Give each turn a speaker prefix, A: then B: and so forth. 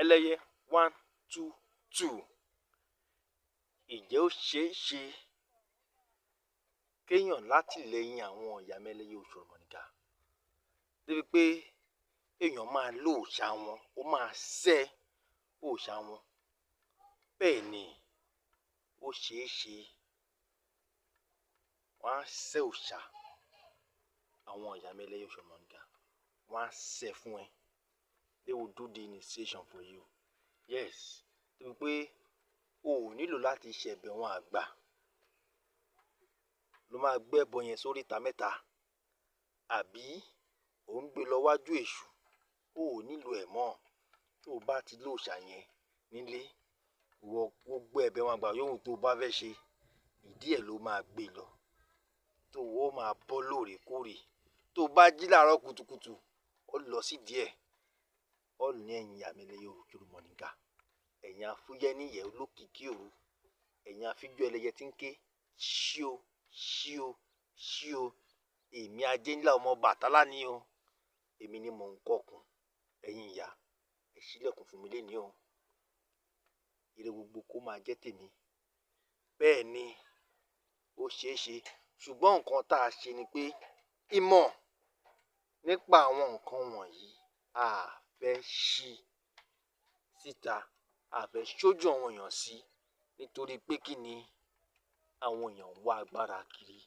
A: Ẹlẹ́yẹ 122. Ìjẹ́ ó ṣeé ṣe kéèyàn látìlẹ́yìn àwọn ìyàmí ẹlẹ́yẹ Òṣòròmọ̀níkà débi pé èèyàn máa lo òòṣà wọn, ó máa ṣẹ́ òòṣà wọn? Bẹ́ẹ̀ ni, ó ṣeé ṣe. Wọ́n á ṣẹ́ òòṣà àwọn ìyàmí ẹlẹ́yẹ Òṣòròmọ̀níkà, wọ́n á ṣẹ́ fún ẹ. They will do the initiation for you. Yes, débi pé o ò nílò láti ṣẹ̀bẹ̀ wọn àgbà ló máa gbé ẹbọ yẹn sórí ìta mẹ́ta, àbí ò ń gbé lọ wájú èṣù. O ò nílò ẹ̀ mọ́. Tó o bá ti lóòṣà yẹn nílé, ìwọ gbogbo ẹ̀bẹ̀ wọn àgbà yòówù tó o bá fẹ́ ṣe, ìdí ẹ̀ ló máa gbé lọ, tó o máa bọ́ lóòrèkóòrè. Tó o bá jí láàárọ̀ kùtùkùtù, ó lọ sí díẹ̀ ó ní, "Ẹ̀yin ìyàmí ẹlẹ́yẹ Òṣòròmọ̀níkà, ẹ̀yin afúyẹ́ níyẹ̀ olókìkí òru, ẹ̀yin afíjú ẹlẹ́yẹ tí ń ké ṣíò ṣíò ṣíò, èmi ajé ńlá ọmọ Bàtálá ni o, èmi ni mò ń kọkùn. Ẹ̀yin ìyá, ẹ ṣílẹ̀kùn fún mi lénìí o, ire gbogbo kó máa jẹ́ tèmi." Bẹ́ẹ̀ ni, ó ṣeé ṣe, ṣùgbọ́n nǹkan tá a ṣe ni pé ìmọ̀ nípa àwọn nǹkan wọ̀nyí, a fẹ́ ṣí síta, a fẹ́ ṣojú àwọn èèyàn sí, nítorí pé kí ni? Àwọn èèyàn ń wá agbára kiri.